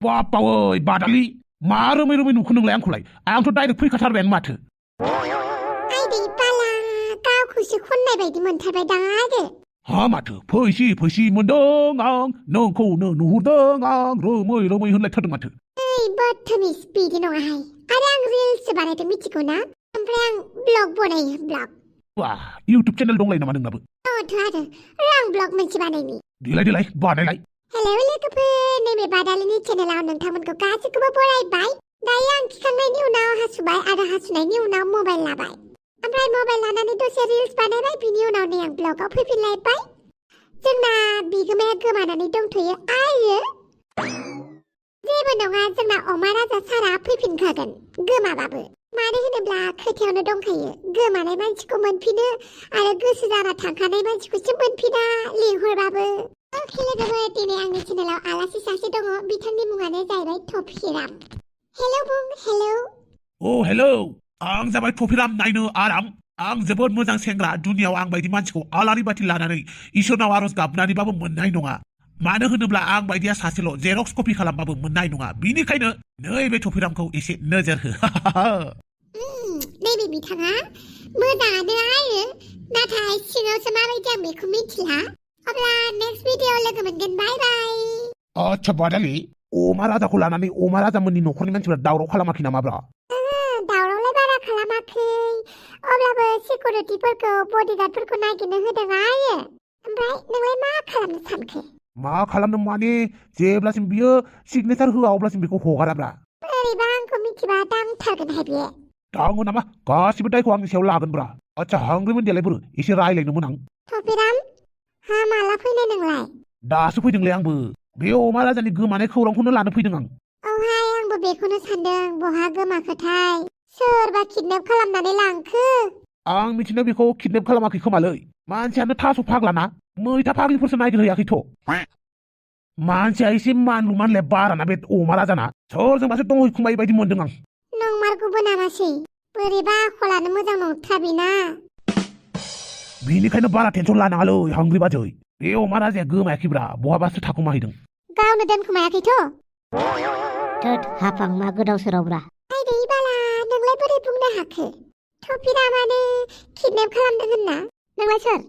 Wah pawai badali maru meru menu kunung layang kulai ang tu dai pui khatar ben mathe ai di pala kau khushi khun nai bai di mon thai bai dai de ha mathe phoi si mon dong ang nong ko no nu dong ang ro moi hun lai thadung mathe ai bot thami speed no ai arang reels banai te michiko na amprang blog bonai blog wah YouTube channel dong lai na manung na bu oh thada rang blog man chi banai ni dilai badai lai Hello लोगोफोर नैबे बादालिनि चेनेलाव नोंथांमोनखौ गासैखौबो बरायबाय दायो आं खिखांनायनि उनाव हासुबाय आरो हासुनायनि उनाव mobile लाबाय ओमफ्राय मबाइल लानानै दसे रिल्स बानायबाय बिनि उनाव नै आं ब्लगाव फैफिनलायबाय जोंना बिगोमाया गोमानानै दंथ'यो आरो जेबो नङा जोंना अमा राजा सारा फैफिनखागोन गोमाबाबो मानो होनोब्ला खोथायावनो दंखायो गोमानाय मानसिखौ मोनफिनो आरो गोसो जाना थांखानाय मानसिखौसो मोनफिना लिंहरबाबो ओके लोगोफोर दिनै आंनि चेनेलाव आलासि सासे दङ बिथांनि मुङानो जाहैबाय टफिराम हेलौ बुं हेलौ oh hello आं जाबाय टफिराम नायनो आराम आं जोबोद मोजां सेंग्रा दुनियाव आं बायदि मानसिखौ आलारि बाथि लानानै इसोरनाव आरज गाबनानैबाबो मोननाय नङा मानो होनोब्ला आं बायदिया सासेल' जेरक्स कपि खालामबाबो मोननाय नङा बिनिखायनो नैबे टफिरामखौ एसे नोजोर हो नैबे बिथाङा मोजाङानो आरो नाथाय सिङावसो माबायदि आं बेखौ मिथिला अब्ला नेक्स्ट भिडिअ लोगो मोनगोन बाय बाय आच्छा बादालि अमा राजाखौ लानानै अमा राजामोननि न'खरनि मानसिफोरा दावराव खालामाखै नामाब्रा दावरावलाय बारा खालामाखै अब्लाबो सिकिउरिटिफोरखौ बडिगार्डफोरखौ नागिरनो होदों आरो ओमफ्राय नोंलाय मा खालामनो सानखो मा खालामनो माने जेब्लासिम बियो सिगनेचार होआ अब्लासिम बेखौ हगाराब्रा ओरैबा आंखौ मिथिबा दांथारगोनहाय बियो दाङो नामा गासिबो दायखौ आंनि सायाव लागोनब्रा आच्छा हांग्रिमोन देलाय बोरो एसे रायलायनोमोन आं टफिराम हा माला फैनाय नोंलाय दासो फैदोंलै आंबो बे अमा राजानि गोमानाय खौरांखौनो लानो फैदों आं औहाय आंबो बेखौनो सानदों बहा गोमाखोथाय सोरबा किडनेप खालामनानै लांखो आं मिथिनो बेखौ किडनेप खालामाखै खोमालै मानसियानो थास' फाग्लाना मैथा फाग्लिफोरसो नागिरहैयाखैथ' मानसिया एसे मानलु मानले बाराना बे अमा राजाना सोरजोंबासो दंहैखुमायै बायदि मोनदों आं नंमारगौबो नामासै बोरैबा आखलानो मोजां नंथाराबिना बेनिखायनो बारा टेनसन लानाङालै हांग्रि बाजै बे अमा राजाया गोमायाखैब्रा बहाबासो थाखुमाहैदों गावनो दोनखुमायाखैथ' थोद हाफां मा गोदाव सोरावब्रा आइदै बाला नोंलाय बोरै बुंनो हाखो टफिरामानो किडनेप खालामदों होनना नोंलाय सोर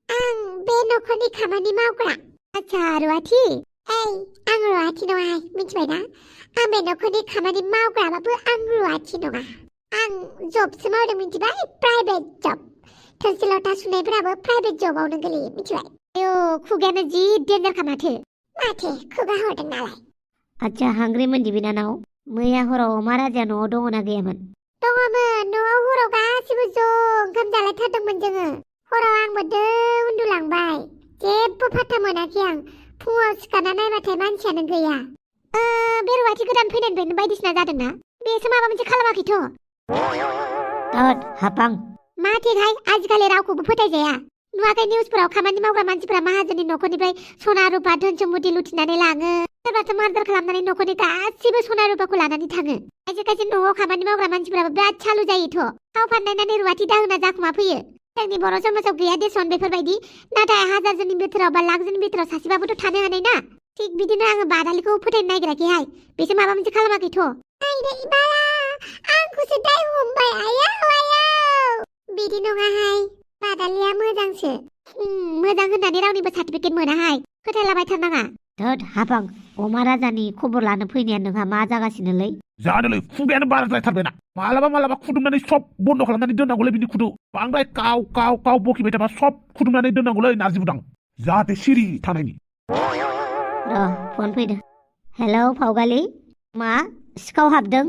आं बे न'खरनि खामानि मावग्रा आच्छा रुवाथि ओइ आं रुवाथि नङाहाय मिथिबायना आं बे न'खरनि खामानि मावग्राबाबो आं रुवाथि नङा आं जबसो मावदों मिथिबाय प्राइभेट जब थोरसि लथा सुनायफोराबो प्राइभेट जबावनो गोलैयो मिथिबाय आयौ खुगायानो जि डेन्जारखा माथो खुगा हरदों नालाय आच्छा हांग्रिमोननि बिनानाव मैया हराव अमा राजाया न'आव दङना गैयामोन दङमोन न'आव हराव गासिबो ज' ओंखाम जालायथारदोंमोन जोङो हराव आंबो दो उन्दुलांबाय जेबो फात्ता मोनाखै आं फुङाव सिखारना नायबाथाय मानसियानो गैया बे रुवाथि गोदान फैनायनिफ्रायनो बायदिसिना जादोंना बेसो माबा मोनसे खालामाखैथ' थोद हाफां माथोहाय आजिखालि रावखौबो फोथायजाया नुवाखै निउसफोराव खामानि मावग्रा मानसिफोरा माहाजोननि न'खरनिफ्राय सना रुपा धोन सम्पति लुथिनानै लाङो सोरबाथ' मार्दार खालामनानै न'खरनि गासिबो सना रुपाखौ लानानै थाङो खायसे न'आव खामानि मावग्रा मानसिफोराबो बिराद सालु जायोथ' थाव फाननायनानै रुवाथि दाहोना जाखुमा फैयो जोंनि बर' समाजाव गैया देसन बेफोरबायदि नाथाय हाजारजोननि बिथोराव बा लाखजोननि बिथोराव सासेबाबोथ' थानो हानाय ना थिग बिदिनो आङो बादालिखौ फोथायनो नागिराखैहाय बेसो माबा मोनसे खालामाखैथ' आइदै बाला आंखौसो दाय हमबाय आयौ बिदि नङाहाय बादालिया मोजांसो मोजां होननानै रावनिबो सार्टिफिकेट मोनाहाय फोथायलाबायथारनाङा थोद हाफां अमा राजानि खबर लानो फैनाया नोंहा मा जागासिनोलै जानोलै खुगायानो बाराद्रायथारबायना मालाबा खुदुमनानै सब बन्द खालामनानै दोननांगौलै बिनि खुदु बांद्राय काव बकिबाय थाबा सब खुदुमनानै दोननांगौलै नारजि बुदां जाहाथे सिरि थानायनि र' फन फैदो हेलौ फावगालि मा सिखाव हाबदों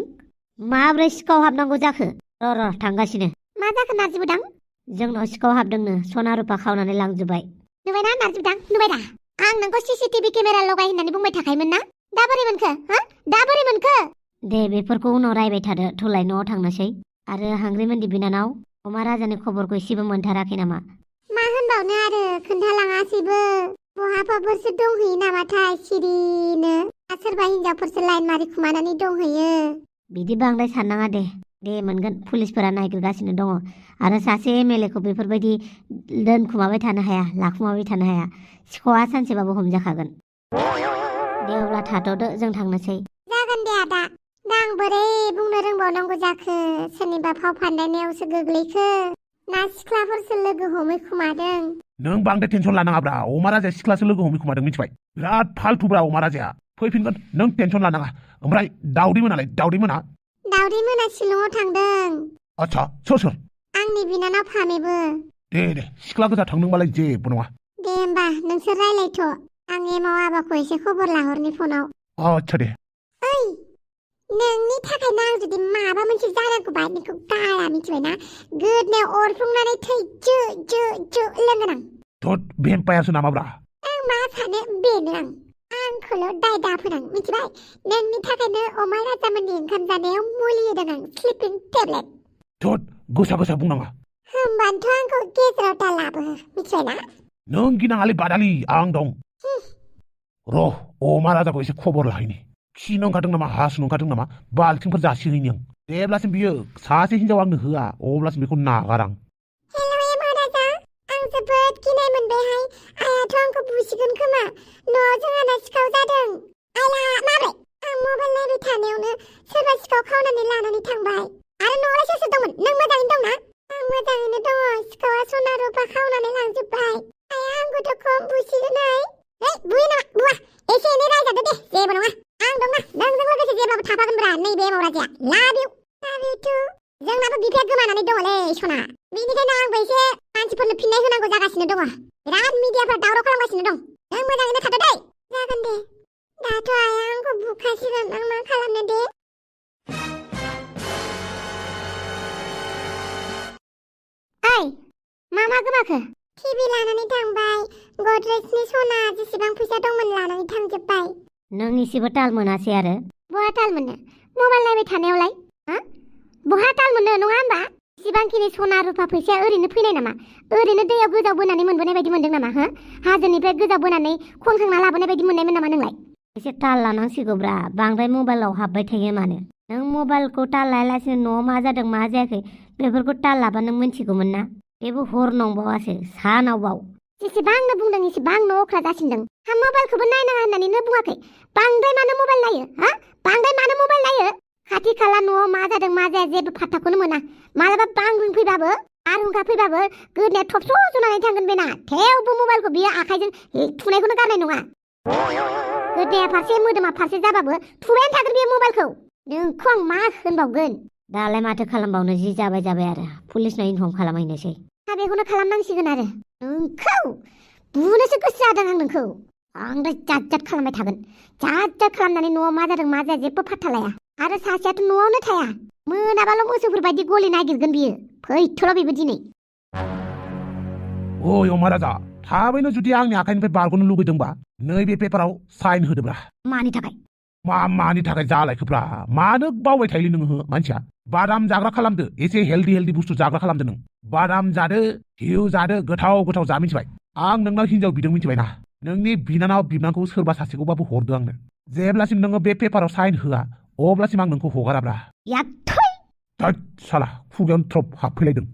माब्रै सिखाव हाबनांगौ जाखो र' थांगासिनो मा जाखो नारजि बुदां जोंनाव सिखाव हाबदोंनो सना रुपा खावनानै लांजोब्बाय नुबायना नारजि बुदां नुबाय दा आं नोंखौ सीसीटीवी केमेरा लगाय होननानै बुंबाय थाखायोमोन ना दा बोरै मोनखो दा बोरै मोनखो दे बेफोरखौ उनाव रायबाय थादो थौलाय न'आव थांनोसै आरो हांग्रिमोननि बिनानाव अमा राजानि खबरखौ एसेबो मोनथाराखै नामा मा होनबावनो आरो खोन्थालाङासैबो बहाबाफोरसो दंहैयो नामाथाय सिरिनो सोरबा हिनजावफोरसो लाइन मारि खुमानानै दंहैयो बिदि बांद्राय साननाङा दे दे मोनगोन पुलिसफोरा नायगिरगासिनो दङ आरो सासे एमएलएखौ बेफोरबायदि दोनखुमाबाय थानो हाया लाखुमाबाय थानो हाया सिखावा सानसेबाबो हमजाखागोन दे अब्ला थाथ'दो जों थांनोसै जागोन दे आदा दा आं बोरै बुंनो रोंबावनांगौ जाखो सोरनिबा फाव फान्दायनायावसो गोग्लैखो ना सिख्लाफोरसो लोगो हमैखुमादों नों बांद्राय टेनसन लानाङाब्रा अमा राजाया सिख्लासो लोगो हमैखुमादों मिथिबाय बिराद फालथुब्रा अमा राजाया फैफिनगोन नों टेनसन लानाङा ओमफ्राय दाउदै मोनालाय दाउदै मोना दाउदै मोना शिलंआव थांदों आच्छा सोर आंनि बिनानाव फामेबो दे सिख्ला गोजा थांदोंबालाय जेबो नङा दे होमबा नोंसोर रायलायथ' आं एमाव आबाखौ एसे खबर लाहरनि फनाव आच्छा दे ओइ नोंनि थाखायनो आं जुदि माबा मोनसे जानांगौबा नोंखौ गाला मिथिबायना गोदनायाव अरफ्लंनानै थै जो लोंगोन आं थोद भेम्पायारसो नामाब्रा आं मा सानो बेनो आंखौल' दाय दाफोनां मिथिबाय नोंनि थाखायनो अमा राजामोननि ओंखाम जानायाव मुलि होदों आं स्लिपिं टेब्लेट थोद गोसा बुंनाङा होमबानोथ' आंखौ गेजेराव दालाबो मिथिबायना नों गिनाङालै बादालि आं दं र' अमा राजाखौ एसे खबर लाहैनि खिनो ओंखारदों नामा हासुनो ओंखारदों नामा बाल्थिंफोर जासिहैनि आं जेब्लासिम बियो सासे हिनजाव आंनो होआ अब्लासिम बेखौ नागार आं हेल' एमा राजा आं जोबोद गिनाय मोनबायहाय आयाथ' आंखौ बुसिगोन खोमा न'आव जोंहाना सिखाव जादों आइला माब्रै आं मबाइल नायबाय थानायावनो सोरबा सिखाव खावनानै लानानै थांबाय आरो न'आवलाय सोर दंमोन नों मोजाङैनो दंना आं मोजाङैनो दङ सिखावा सना रुपा खावनानै लांजोब्बाय आया आंखौथ' खम बुसिगोनहाय बुयो नामा बुवा एसे एनै रायजादो दे जेबो नङा आं दंना नोंजों लोगोसे जेब्लाबो थाफागोनब्रा नैबे एमाव राजाया लाभ इउ जोंनाबो बिफाया गोमानानै दङलै सना बेनिखायनो आंबो एसे मानसिफोरनो फिननाय होनांगौ जागासिनो दङ बिराद मिडियाफ्रा दावराव खालामगासिनो दं नों मोजाङैनो थादो दै जागोन दे दाथ' आया आंखौ बुखासिगोन आं मा खालामनो दे ओइ मा गोमाखो टिभि लानानै थांबाय गद्रेजनि सना जेसेबां फैसा दंमोन लानानै थांजोब्बाय नों एसेबो ताल मोनासै आरो बहा ताल मोननो मबाइल नायबाय थानायावलाय बहा ताल मोननो नङा होमबा जेसेबांखिनि सना रुपा फैसाया ओरैनो फैनाय नामा ओरैनो दैयाव गोजाव बोनानै मोनबोनाय बायदि मोनदों नामा हाजोनिफ्राय गोजाव बोनानै खनखांना लाबोनाय बायदि मोननायमोन नामा नोंलाय एसे ताल लानांसिगौब्रा बांद्राय मबाइलाव हाबबाय थायो मानो नों मबाइलखौ ताल लायालासिनो न'आव मा जादों मा जायाखै बेफोरखौ ताल लाबा नों मिन्थिगौमोन ना बेबो हर नंबावासो सानाव बाव जेसेबांनो बुंदों एसेबांनो अख्रा जासिनदों मबाइलखौबो नायनाङा होननानैनो बुङाखै बांद्राय मानो मबाइल नायो बांद्राय मानो मबाइल नायो खाथि खाला न'आव मा जादों मा जाया जेबो फात्ताखौनो मोना मालाबा बांग्रिं फैबाबो बारहुंखा फैबाबो गोदनाया थबस्र' जनानै थांगोन बेना थेवबो मबाइलखौ बियो आखाइजों थुनायखौनो गारनाय नङा गोदनाया फारसे मोदोमा फारसे जाबाबो थुबायानो थागोन बेयो मबाइलखौ नोंखौ आं मा होनबावगोन दालाय माथो खालामबावनो जि जाबाय आरो पुलिसनाव इनफर्म खालामहैनोसै बेखौनो खालामनांसिगोन आरो नोंखौ बुनोसो गोसो जादों आं नोंखौ बांद्राय जात खालामबाय थागोन जात खालामनानै न'आव मा जादों मा जाया जेबो फात्ता लाया आरो सासेयाथ' न'आवनो थाया मोनाबाल' मोसौफोर बायदि गलि नागिरगोन बियो फैथ'ल' बेबो दिनै ओइ अमा राजा थाबैनो जुदि आंनि आखाइनिफ्राय बारग'नो लुगैदोंबा नैबे पेपाराव साइन होदोब्रा मानि थाखाय मानि थाखाय जालायखोब्रा मानो बावबाय थायोलै नोङो मानसिया बादाम जाग्रा खालामदो एसे हेल्दी बुस्थु जाग्रा खालामदो नों बादाम जादो घिउ जादो गोथाव जा मिथिबाय आं नोंनाव हिनजाव बिदों मिथिबायना नोंनि बिनानाव बिबनांखौ सोरबा सासेखौबाबो हरदो आंनो जेब्लासिम नोङो बे पेपाराव साइन होआ अब्लासिम आं नोंखौ हगाराब्रा थोद साला खुगायावनो थ्रप हाबफैलायदों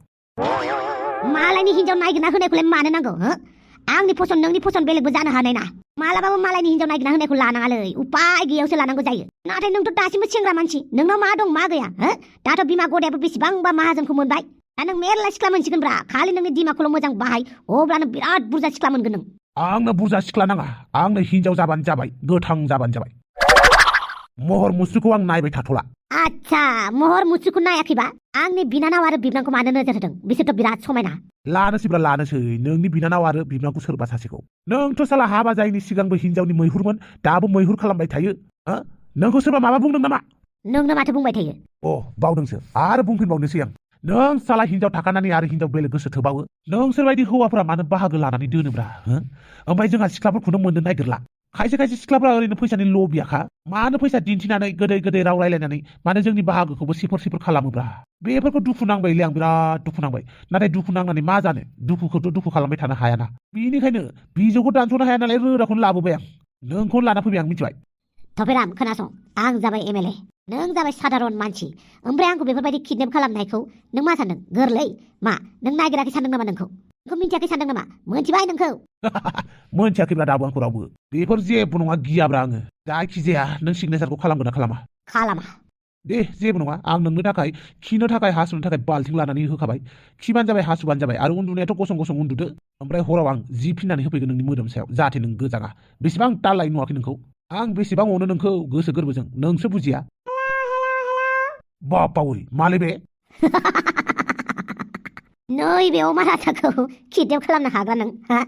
मालायनि हिनजाव नागिरना होनायखौलाय मानो नांगौ आंनि फसन नोंनि फसन बेलेगबो जानो हानाय ना मालाबाबो मालायनि हिनजाव नागिरना होनायखौ लानाङालै उपाय गैयावसो लानांगौ जायो नाथाय नोंथ' दासिमबो सेंग्रा मानसि नोंनाव मा दं मा गैया दाथ' बिमा गदायाबो बेसेबांबा माहाजोनखौ मोनबाय दा नों मेरला सिख्ला मोनसिगोनब्रा खालि नोंनि दिमाखौल' मोजां बाहाय अब्लानो बिराद बुरजा सिख्ला मोनगोन नों आंनो बुरजा सिख्ला नाङा आंनो हिनजाव जाबानो जाबाय गोथां जाबानो जाबाय महर मुस्रिखौ आं नायबाय थाथ'ला आच्छा महर मुस्रिखौ नायाखैबा आंनि बिनानाव आरो बिबनांखौ मानो नोजोर होदों बिसोरथ' बिराद समायना लानोसै नोंनि बिनानाव आरो बिबनांखौ सोरबा सासेखौ नोंथ' साला हाबा जायैनि सिगांबो हिनजावनि मैहुरमोन दाबो मैहुर खालामबाय थायो नोंखौ सोरबा माबा बुंदों नामा नोंनो माथो बुंबाय थायो बावदोंसो आरो बुंफिनबावनोसै आं नों साला हिनजाव थाखानानै आरो हिनजाव बेलेग गोसो थोबावो नोंसोरबायदि हौवाफोरा मानो बाहागो लानानै दोनोब्रा ओमफ्राय जोंहा सिख्लाफोरखौनो मोननो नागिरला खायसे सिख्लाफ्रा ओरैनो फैसानि लबियाखा मानो फैसा दिन्थिनानै गोदै राव रायलायनानै मानो जोंनि बाहागोखौबो सिफर खालामोब्रा बेफोरखौ दुखु नांबायलै आं बिराद दुखु नांबाय नाथाय दुखु नांनानै मा जानो दुखुखौथ' दुखु खालामबाय थानो हायाना बेनिखायनो बिजौखौ दानस'नो हाया नालाय रोदाखौनो लाबोबाय आं नोंखौनो लाना फैबाय आं मिथिबाय थफेराम खोनासं आं जाबाय एमएलए नों जाबाय साधारन मानसि ओमफ्राय आंखौ बेफोरबायदि किडनेप खालामनायखौ नों मा सानदों गोरलै मा नों नागिराखै सानदों नामा नोंखौ मिन्थियाखै सानदों नामा मोनथिबाय नोंखौ मोनथियाखैब्रा दाबो आंखौ रावबो बेफोर जेबो नङा गियाब्रा आङो जायखिजाया नों सिगनेसारखौ खालामगोन ना खालामा दे जेबो नङा आं नोंनो थाखाय खिनो थाखाय हासुनो थाखाय बाल्थिं लानानै होखाबाय खिबानो जाबाय हासुबानो जाबाय आरो उन्दुनायाथ' गसं गसं उन्दुदो ओमफ्राय हराव आं जि फिननानै होफैगोन नोंनि मोदोम सायाव जाहाथे नों गोजाङा बेसेबां ताल लाय नुवाखै नोंखौ आं बेसेबां अनो नोंखौ गोसो गोरबोजों नोंसो बुजिया बापावै मालै बे नै बे अमा राजाखौ किडनेप खालामनो हागोन नों हा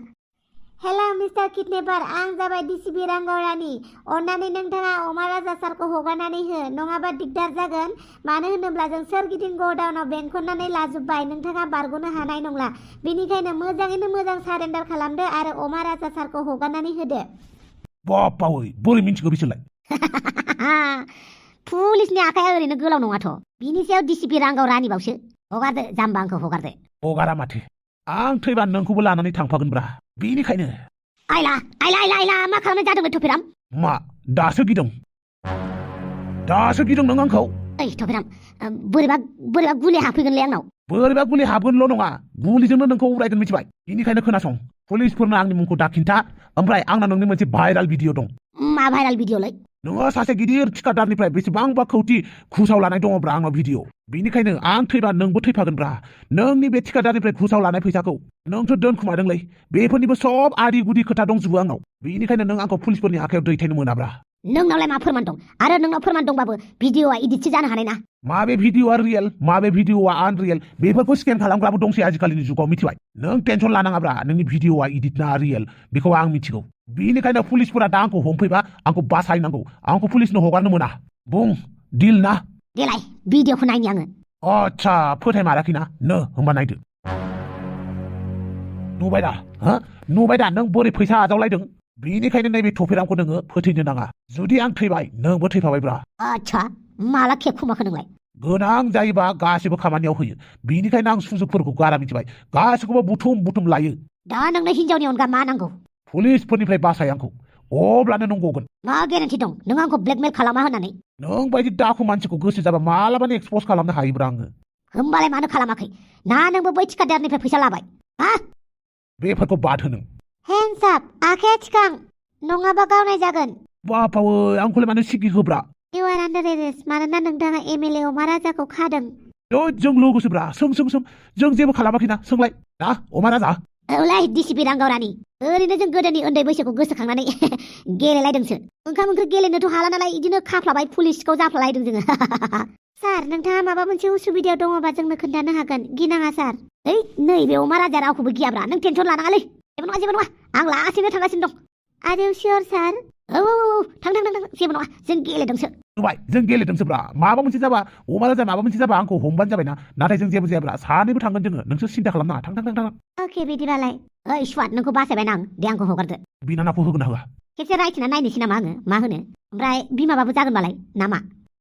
हेलौ मिस्टार किडनेपार आं जाबाय डिसिपि रांगावरानि अन्नानै नोंथाङा अमा राजा सारखौ हगारनानै हो नङाबा दिगदार जागोन मानो होनोब्ला जों सोरगिदिं गडाउनाव बेंखननानै लाजोबबाय नोंथाङा बारग'नो हानाय नंला बेनिखायनो मोजाङैनो मोजां सारेन्डार खालामदो आरो अमा राजा सारखौ हगारनानै होदो बापावै बोरै मिन्थिगौ बिसोरलाय पुलिसनि आखाया ओरैनो गोलाव नङाथ' बिनि सायाव डिसिपि रांगाव रानिबावसो हगारदो जाम्बा आंखौ हगारदो हगारा माथो आं थैबा नोंखौबो लानानै थांफागोनब्रा बेनिखायनो आइला मा खालामनाय जादों थफेराम मा दासो गिदों नों आंखौ ओइ थफेराम बोरैबा गुलि हाफैगोनलै आंनाव बोरैबा गुलि हाबगोनल' नङा गुलिजोंनो नोंखौ उरायगोन मिथिबाय बेनिखायनो खोनासं पुलिसफोरनो आंनि मुंखौ दाखिन्था ओमफ्राय आंना नोंनि मोनसे भाइराल भिडिअ दं मा भाइराल भिडिअलै नोङो सासे गिदिर थिकादारनिफ्राय बेसेबांबा खौटि घुसाव लानाय दङब्रा आंनाव भिडिअ बेनिखायनो आं थैबा नोंबो थैफागोनब्रा नोंनि बे थिकादारनिफ्राय घुसाव लानाय फैसाखौ नोंथ' दोनखुमादोंलै बेफोरनिबो सब आदि गुदि खोथा दंजोबो आंनाव बेनिखायनो नों आंखौ पुलिसफोरनि आखायाव दैथायनो मोनाब्रा नोंनावलाय मा फोरमान दं आरो नोंनाव फोरमान दंबाबो भिडिअआ इडिटसो जानो हानाय ना माबे भिडिअआ रियेल माबे भिडिअआ आनरियेल बेफोरखौ स्केन खालामग्राबो दंसै आजिखालिनि जुगाव मिथिबाय नों टेनसन लानाङाब्रा नोंनि भिडिअआ इडिट ना रियेल बेखौ आं मिथिगौ बेनिखायनो पुलिसफोरा दा आंखौ हमफैबा आंखौ बासायनांगौ आंखौ पुलिसनो हगारनो मोना बुं डिल ना देलाय भिडिअखौ नायनि आङो आच्छा फोथायमाराखैना नो होमबा नायदो नुबाय दा नों बोरै फैसा आजावलायदों बेनिखायनो नैबे थफेरामखौ नोङो फोथैनो नाङा जुदि आं थैबाय नोंबो थैफाबायब्रा आच्छा माला खेबखुमाखो नोंलाय गोनां जायोबा गासिबो खामानियाव होयो बेनिखायनो आं सुजुगफोरखौ गारा मिथिबाय गासिखौबो बुथुम लायो दा नोंनो हिनजावनि अनगा मा नांगौ पुलिसफोरनिफ्राय बासाय आंखौ अब्लानो नों गगोन मा गेरेन्टि दं नों आंखौ ब्लेकमेल खालामा होननानै नों बायदि दाखु मानसिखौ गोसो जाबा मालाबानो एक्सपज खालामनो हायोब्रा आङो होमबालाय मानो खालामाखै ना नोंबो बै थिकादारनिफ्राय फैसा लाबाय हा बेफोरखौ बाद हो नों हेन्डस आप आखाया थिखां नङाबा गावनाय जागोन बापावै आंखौलाय मानो सिगि होब्रा इउ आर आन्डार एरेस्ट मानोना नोंथाङा एमएलए अमा राजाखौ खादों जों लोगोसोब्रा सों जों जेबो खालामाखैना सोंलाय ना अमा राजा औलाय डिसिपि रांगावरानि ओरैनो जों गोदोनि उन्दै बैसोखौ गोसोखांनानै गेलेलायदोंसो ओंखाम ओंख्रि गेलेनोथ' हाला नालाय इदिनो खाफ्लाबाय पुलिसखौ जाफ्लालायदों जोङो सार नोंथाङा माबा मोनसे उसुबिदायाव दङबा जोंनो खोन्थानो हागोन गिनाङा सार ओइ नैबे अमा राजा रावखौबो गियाब्रा नों टेनसन लानाङालै जेबो नङा आं लासैनो थांगासिनो दं आर इउ सियर सार औ थां जेबो नङा जों गेलेदोंसो नुबाय जों गेलेदोंसोब्रा माबा मोनसे जाबा अमा राजा माबा मोनसे जाबा आंखौ हमबानो जाबायना नाथाय जों जेबो जायाब्रा सानैबो थांगोन जोङो नोंसोर सिन्था खालामनाङा थां अके बिदिबालाय ओइ स्वाद नोंखौ बासायबाय आं दे आंखौ हगारदो बिनानावखौ होगोन ना होआ खेबसे रायथिना नायनोसै नामा आङो मा होनो ओमफ्राय बिमाबाबो जागोनबालाय नामा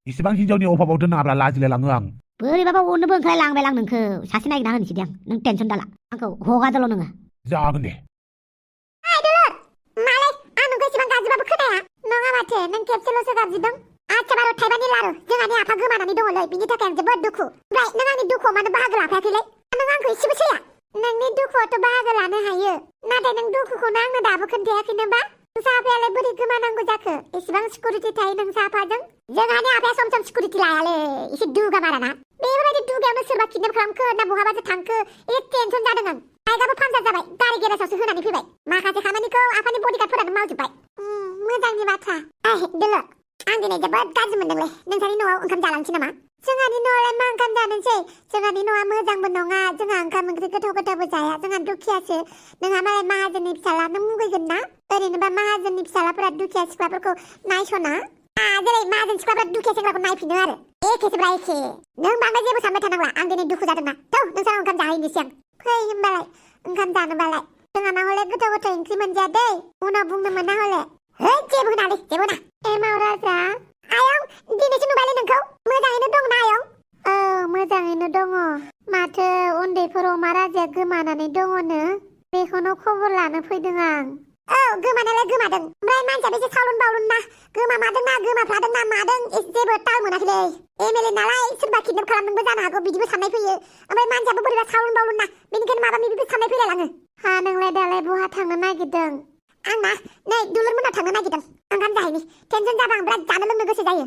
इसेबां हिनजावनि अभाबाव दोननाङाब्रा लाजिलाय लाङो आं बोरैबाबा अननोबो ओंखारलांबाय आं नोंखौ सासे नागिरना होनोसै दे आं नों टेनसन दाला आंखौ हगारदोल' नोङो जागोन दे मालाय आं नोंखौ इसेबां गाज्रिबाबो खोनाया नङा माथो नों खेबसेल'सो गाबज्रिदों आच्छा बार' थाइबानि लारु जोंहानि आफा गोमानानै दङलै बिनि थाखाय आं जोबोद दुखु ओमफ्राय नों आंनि दुखुआव मानो बाहागो लाफायाखैलै नों आंखौ इसेबो सैया नोंनि दुखुआवथ' बाहागो लानो हायो नाथाय नों दुखुखौनो आंनो दाबो खोन्थायाखैनोबा नोंसा आफायालाय बोरै गोमानांगौ जाखो एसेबां सिकिउरिटि थायो नोंसा आफाजों जोंहानि आफाया सम सिकिउरिटि लायालै एसे दुगा माराना बेफोरबायदि दुगायावनो सोरबा किडनेप खालामखो ना बहाबासो थांखो एसे टेनसन जादों आं बाइकआबो पान्सार जाबाय गारि गेरेजावसो होनानै फैबाय माखासे खामानिखौ आफानि बडिगार्डफोरानो मावजोब्बाय मोजांनि बाथ्रा दोलो आं दिनै जोबोद गाज्रि मोनदोंलै नोंसानि न'आव ओंखाम जालांसै नामा जोंहानि न'आवलाय मा ओंखाम जानोसै जोंहानि न'आ मोजांबो नङा जोंहा ओंखाम ओंख्रि गोथावबो जाया जोंहा दुखियासो नोंहा मालाय माहाजोननि फिसाला नों मुगैगोन ना ओरैनोबा माहाजोननि फिसालाफोरा दुखिया सिख्लाफोरखौ नायस'ना जेरै माहाजोन सिख्लाफोरा दुखिया सेंग्राखौ नायफिनो आरो एखेसोब्रा एखे नों बांद्राय जेबो सानबाय थानांला आं दिनै दुखु जादोंना थौ नोंसानाव ओंखाम जाहैनोसै आं फै होमबालाय ओंखाम जानोबालाय जोंहाना हले गोथाव ओंख्रि मोनजाया दै उनाव बुंनो मोना हले जेबो होनालै जेबो ना एमाव राजा आयं दिनैसो नुबायलै नोंखौ मोजाङैनो दंना आयं मोजाङैनो दङ माथो उन्दैफोर अमा राजाया गोमानानै दङनो बेखौनो खबर लानो फैदों आं औ गोमानायालाय गोमादों ओमफ्राय मानसिया बेसे सावलुन बावलुन ना गोमामादोंना गोमाफ्लादोंना मादों जेबो ताल मोनाखैलै एमएलए नालाय सोरबा किडनेप खालामदोंबो जानो हागौ बिदिबो साननाय फैयो ओमफ्राय मानसियाबो बोरैबा सावलुन बावलुन ना बेनिखायनो माबा माबिबो साननाय फैलायलाङो हा नोंलाय दालाय बहा थांनो नागिरदों आंना नै दुलुर मोननाव थांनो नागिरदों ओंखाम जाहैनि टेनसन जाबा आं बिराद जानो लोंनो गोसो जायो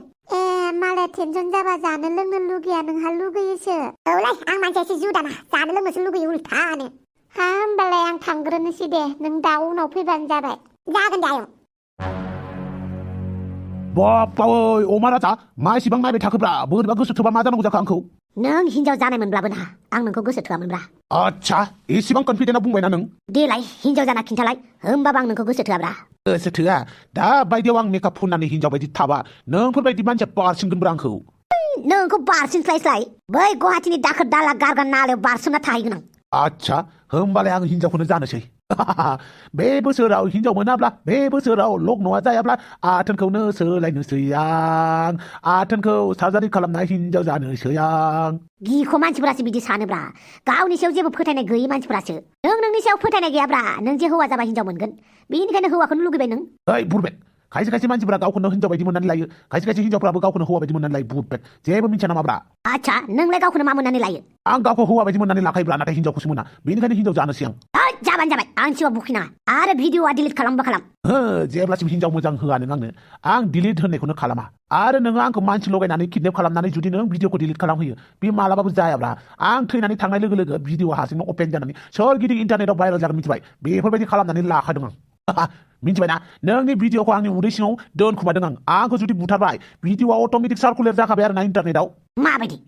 मालाय टेनसन जाबा जानो लोंनो लुगैया नोंहा लुगैयोसो औलाय आं मानसिया एसे जुदाना जानो लोंनोसो लुगैयो उल्थानो हा होमबालाय आं थांग्रोनोसै दे नों दा उनाव फैबानो जाबाय जागोन दे आयं बाप्पा ओइ अमा राजा मा एसेबां नायबाय थाखोब्रा बोरैबा गोसो थोबा मा जानांगौ जाखो आंखौ नों हिनजाव जानाय मोनब्लाबो ना आं नोंखौ गोसो थोआमोनब्रा आच्छा एसेबां कनफिडेन्टआ बुंबायना नों देलाय हिनजाव जाना खिन्थालाय होमबाबो आं नोंखौ गोसो थोआब्रा गोसो थोआ दा बायदियाव आं मेकआप फुननानै हिनजाव बायदि थाबा नोंफोरबायदि मानसिया बारसिनगोनब्रा आंखौ नोंखौ बारसिनस्लायस्लाय बै गुवाहाटीनि दाखोर दाला गारग्रा नालायाव बारसोमना थाहैगोन आं आच्छा होमबालाय आं हिनजावखौनो जानोसै बे बोसोराव हिनजाव मोनाब्ला बे बोसोराव लग्नआ जायाब्ला आथोनखौनो सोलायनोसै आं आथोनखौ सार्जारि खालामनाय हिनजाव जानोसै आं गिखौ मानसिफोरासो बिदि सानोब्रा गावनि सायाव जेबो फोथायनाय गैयै मानसिफोरासो नों नोंनि सायाव फोथायनाय गैयाब्रा नों जे हौवा जाबा हिनजाव मोनगोन बेनिखायनो हौवाखौनो लुगैबाय नों ओइ बुरबेट खायसे खायसे मानसिफोरा गावखौनो हिनजाव बायदि मोननानै लायो खायसे खायसे हिनजावफ्राबो गावखौनो हौवा बायदि मोननानै लायो बुरबेट जेबो मिथिया नामाब्रा आच्छा नोंलाय गावखौनो मा मोननानै लायो आं गावखौ हौवा बायदि मोननानै लाखायोब्रा नाथाय हिनजावखौसो मोना बेनिखायनो हिनजाव जानोसै आं जाबानो जाबाय आं सिगाङाव बुखिनाङा आरो भिडिअआ डिलिट खालामबा खालाम जेब्लासिम हिनजाव मोजां होआ नों आंनो आं डिलिट होननायखौनो खालामा आरो नोङो आंखौ मानसि लगायनानै किडनेप खालामनानै जुदि नों भिडिअखौ डिलिट खालामहोयो बे मालाबाबो जायाब्रा आं थैनानै थांनाय लोगो लोगो भिडिअ हारसिंनो अपेन जानानै सोरगिदिं इन्टारनेटआव भाइरेल जागोन मिथिबाय बेफोरबायदि खालामनानै लाखादों आं मिथिबायना नोंनि भिडिअखौ आंनि उदै सिङाव दोनखुमादों आंखौ जुदि बुथारबाय भिडिअआ अट'मेटिक सार्कुलेट जाखाबाय आरो ना इन्टारनेटआव माबायदि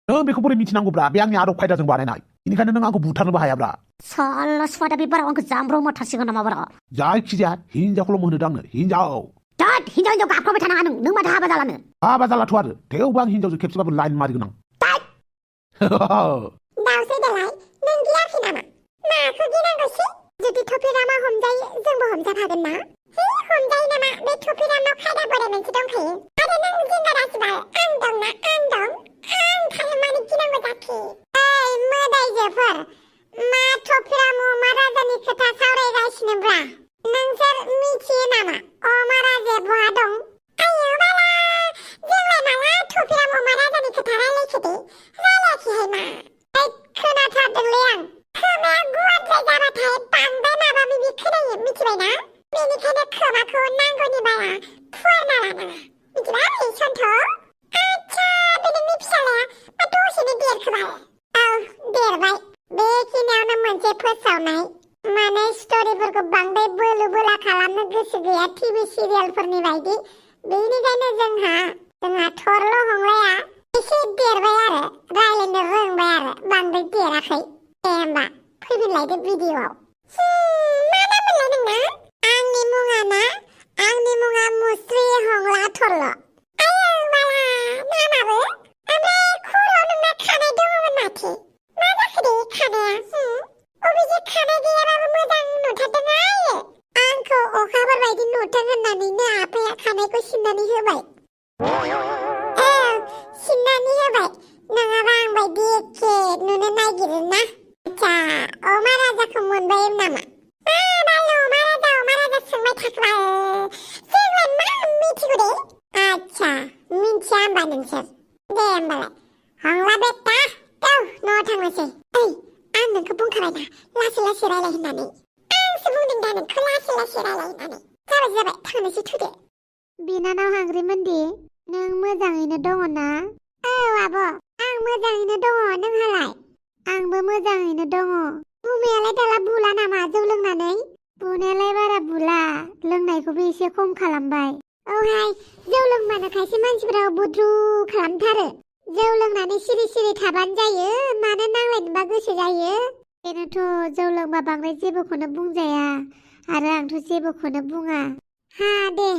नों बेखौ बोरै मिथिनांगौब्रा बे आंनि आदब खायदाजों बानायनाय बेनिखायनो नों आंखौ बुथारनोबो हायाब्रा साला सुवादा बे बाराव आंखौ जामब्राव मारथारसिगोन नामा बारा जायखिजाया हिनजावखौल' मोनहोदों आंनो हिनजाव हिनजाव हिनजाव गाबख्रावबाय थानाङा नों माथो हाबा जालानो हाबा जालाथ' आरो थेवबो आं हिनजावजों खेबसेबाबो लाइन मारिगोन आं दावसै दालाय नों गियाखै नामा माखौ गिनांगौसै जुदि थफिरामा हमजायो जोंबो हमजाफागोन ना हमजायो नामा बे थफिरामाव खायदा बोराय मोनसे दंखायो आरो नों जिंगा दासिबाय आं दंना आं दं आं थायो मानो गिनांगौ जाखो ओइ मोदायजोफोर मा थफिराम अमा राजानि खोथा सावरायगासिनोब्रा नोंसोर मिथियो नामा अमा राजाया बहा दं आयौ बाला जोंलाय माला थफिराम अमा राजानि खोथा रायलायखो दे रायलायाखैहाय मा खोनाथारदोंलै आं खोमाया गुवारद्राय जाबाथाय बांद्राय माबा माबि खोनायो मिथिबायना बेनिखायनो खोमाखौ नांगौनि बारा फुवारना लानाङा मिथिबाय सन्थ आच्छा बे नोंनि फिसालाया मा दसेनो देरखोबाय औ देरबाय बेखिनियावनो मोनसे फोसावनाय माने स्ट'रिफोरखौ बांद्राय बोलो बोला खालामनो गोसो गैया टिभि सिरियालफोरनि बायदि बेनिखायनो जोंहा थरल' हंलाया एसे देरबाय आरो रायलायनो रोंबाय आरो बांद्राय देराखै दे होमबा फैफिनलायदो भिडिअआव मा नाम मोनलाय नोंना आंनि मुङा मुस्रि हंला थरल' आयौ बाला नामाबो ओमफ्राय खर'आव नोंना खानाय दङमोन माथो मा जाखो दे खानाया अबेजे खानाय गैयाबाबो मोजां नुथारदों आयो आंखौ अखाफोर बायदि नुथों होननानैनो आफाया खानायखौ सिननानै होबाय सिननानै होबाय नङाबा आं बायदि एखे नुनो नागिरो ना आच्छा अमा राजाखौ मोनबाय नामा अमा राजा सोंबाय थाखोबा जोंलाय मा मिथिगौ दे आच्छा मिथिया होमबा नोंसोर दे होमबालाय हंला बेटा औ न'आव थांनोसै ओइ आं नोंखौ बुंखाबाय ना लासै लासै रायलाय होननानै आंसो बुंदों दा नोंखौ लासै लासै रायलाय होननानै जाबाय थांनोसै थुदो बिनानाव हांग्रिमोनदि नों मोजाङैनो दङ ना औ आब' आं मोजाङैनो दङ नोंहालाय आंबो मोजाङैनो दङ बुमायालाय दाला बुला नामा जौ लोंनानै बुनायालाय बारा बुला लोंनायखौबो एसे खम खालामबाय औहाय जौ लोंबानो खायसे मानसिफोरा बुद्रु खालामथारो जौ लोंनानै सिरि सिरि थाबानो जायो मानो नांलायनोबा गोसो जायो बेनोथ' जौ लोंबा बांद्राय जेबोखौनो बुंजाया आरो आंथ' जेबोखौनो बुङा हा दे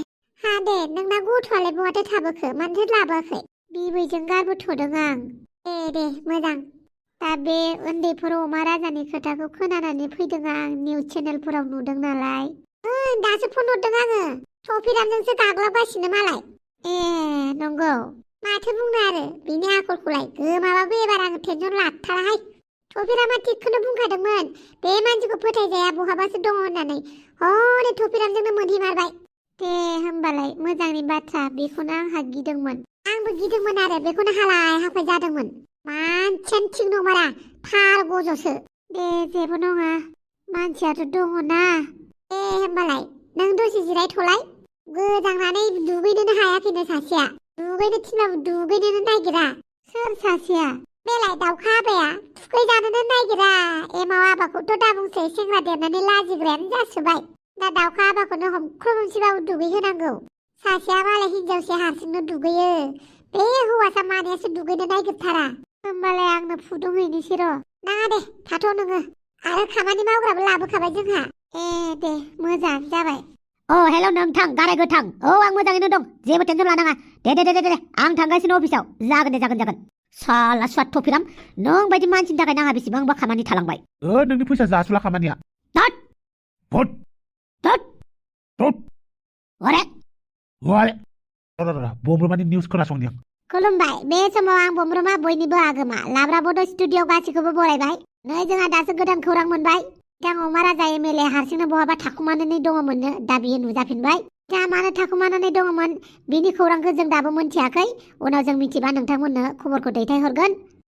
नोंना गथ'आलाय बहाथो थाबोखो मानोथो लाबोआखै बिबैजों गारबोथ'दों आं दे मोजां दा बे उन्दैफोर अमा राजानि खोथाखौ खोनानानै फैदों आं निउस चेनेलफोराव नुदों नालाय दासो फन हरदों आङो थफिरामजोंसो गाग्लाबगासिनो मालाय नंगौ माथो बुंनो आरो बिनि आखलखौलाय गोमाबाबो एबार आं टेनसन लाथाराहाय थफिरामा थिगखौनो बुंखादोंमोन बे मानसिखौ फोथायजाया बहाबासो दङ होननानै हनै थफिरामजोंनो मोनहैमारबाय दे होमबालाय मोजांनि बाथ्रा बेखौनो आंहा गिदोंमोन आंबो गिदोंमोन आरो बेखौनो हालाय हाफाय जादोंमोन मानसियानो थिग नंमारा थार गज'सो दे जेबो नङा मानसियाथ' दङना दे होमबालाय नों दसे जिरायथ'लाय गोजांनानै दुगैनोनो हायाखैनो सासेया दुगैनो थिनबाबो दुगैनोनो नागिरा सोर सासेया बेलाय दाउखा आबाया थुखैजानोनो नागिरा एमाव आबाखौथ' दा बुंसै सेंग्रा देरनानै लाजिग्रायानो जासोबाय दा दाउखा आबाखौनो हमख्रुमसैबाबो दुगैहोनांगौ सासेया मालाय हिनजावसे हारसिंनो दुगैयो बे हौवासा मानैयासो दुगैनो नागिरथारा होमबालाय आंनो फुदुंहैनोसै र' नाङा दे थाथ' नोङो आरो खामानि मावग्राबो लाबोखाबाय जोंहा दे मोजां जाबाय हेल' नोंथां गाराय गोथां आं मोजाङैनो दं जेबो टेनसन लानाङा दे आं थांगासिनो अफिसाव जागोन साला सुवाद थफिराम नों बायदि मानसिनि थाखाय आंहा बेसेबांबा खामानि थालांबाय नोंनि फैसा जासुला खामानिया थोद भट थोद थोद अरे वाले बम्ब्रमानि निउस खोनासंनि आं खुलुमबाय बे समाव आं बम्ब्रमा बयनिबो आगोमा लाब्रा बड' स्टुडिअ गासैखौबो बरायबाय नै जोंहा दासो गोदान खौरां मोनबाय बिथां अमा राजा एमएलए हारसिंनो बहाबा थाखुमानानै दङमोननो दा बियो नुजाफिनबाय दा मानो थाखुमानानै दङमोन बिनि खौरांखौ जों दाबो मोनथियाखै उनाव जों मिथिबा नोंथांमोननो खबरखौ दैथायहरगोन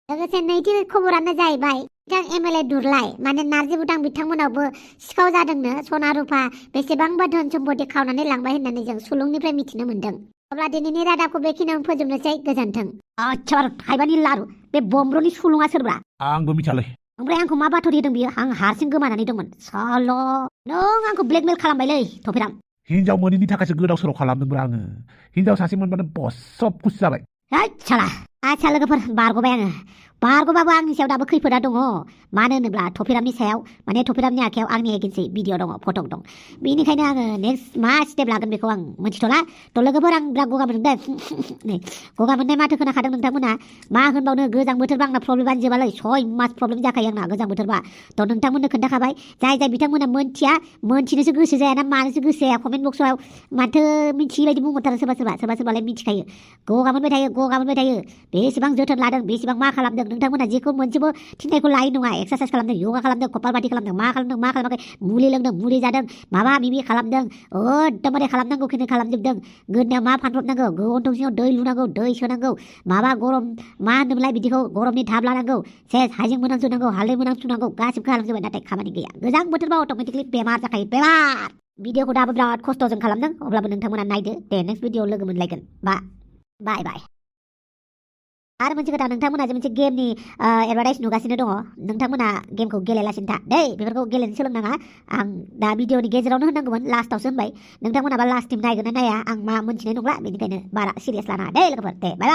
लोगोसे नैथि खबरानो जाहैबाय बिथां एमएलए दुरलाय माने नार्जि बुदां बिथांमोनावबो सिखाव जादोंनो सना रुफा बेसेबांबा धोन सम्पति खावनानै लांबाय होननानै जों सुलुंनिफ्राय मिथिनो मोन्दों अब्ला दिनैनि रादाबखौ बेखिनियावनो फोजोबनोसै गोजोन्थों आच्छा थाइबानि लारु बे बम्ब्रनि सुलुङा सोरबा आंबो मिथियालै ओमफ्राय आंखौ मा बाथरि होदों बियो आं हारसिं गोमानानै दंमोन साल' नों आंखौ ब्लेकमेल खालामबायलै थफिराम हिनजाव मोनैनि थाखायसो गोदाव सोराव खालामदोंब्रा आङो हिनजाव सासे मोनबानो बस सब खुसि जाबाय आच्छा लोगोफोर बारग'बाय आङो बारग'बाबो आंनि सायाव दाबो खैफोदा दङ मानो होनोब्ला थफिरामनि सायाव माने थफिरामनि आखायाव आंनि एगेन्सै भिडिअ दङ फट' दं बेनिखायनो आङो नेक्स्ट मा स्टेप लागोन बेखौ आं मोनथिथ'ला थ' लोगोफोर आं बिराद गगा मोनदों नै गगा मोननाय माथो खोनाखादों नोंथांमोना मा होनबावनो गोजां बोथोरबा आंना प्रब्लेमानो जोबालै 6 मास प्रब्लेम जाखायो आंना गोजां बोथोरबा थ' नोंथांमोननो खोन्थाखाबाय जाय बिथांमोना मोनथिनोसो गोसो जायाना मानोसो गोसो जाया कमेन्ट बक्सआव माथो मिथियै बायदि बुंहरथारो सोरबालाय मिथिखायो गगा मोनबाय थायो बेसेबां जोथोन लादों बेसेबां मा खालामदों नोंथांमोना जेखौ मोनसेबो थिननायखौ लायो नङा एक्सारसाइज खालामदों योगा खालामदों कपालभाति खालामदों मा खालामाखै मुलि लोंदों मुलि जादों माबा मिबि खालामदों एकदमबारे खालामनांगौ खिन्थु खालामजोबदों गोदोनायाव मा फानब्रबनांगौ गन्थं सिङाव दै लुनांगौ दै सोनांगौ माबा गरम मा होनोमोनलाय बिदिखौ गरमनि थाब लानांगौ सेस हाइजें मोनांसुनांगौ हालदै मोनांसुनांगौ गासिबो खालामजोबबाय नाथाय खामानि गैया गोजां बोथोरबा अट'मेटिकलि बेमार जाखायो बेमार भिडिअखौ दाबो बिराद खस्थ'जों खालामदों अब्लाबो नोंथांमोना नायदो दे नेक्स्ट भिडिअ लोगो मोनलायगोन बाय आरो मोनसे खोथा नोंथांमोना जे मोनसे गेमनि एडभार्टाइज नुगासिनो दङ नोंथांमोना गेमखौ गेलेलासिनो था दै बेफोरखौ गेलेनो सोलोंनाङा आं दा भिडिअनि गेजेरावनो होननांगौमोन लास्टावसो होनबाय नोंथांमोनाबा लास्ट टाइम नायगोन ना नाया आं मा मोनथिनाय नंला बेनिखायनो बारा सिरियास लानाङा दै लोगोफोर दे बाय